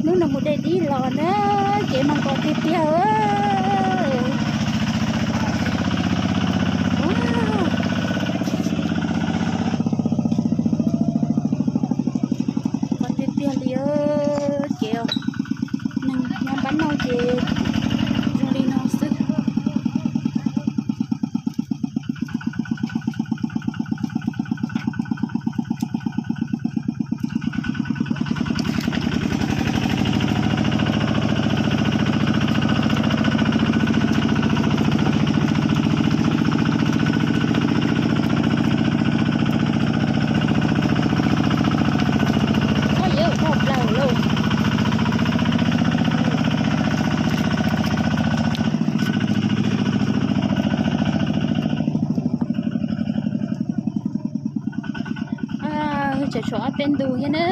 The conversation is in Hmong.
Hnub no mus de dib los na, kev mas nkos tiag tiag. Nkos tiag tiag li, kev neeg nyob npab no ces zoo li no xwb. Koj yuav ua plaws lauj. Tsam tshuav ob peb ntu thiab na.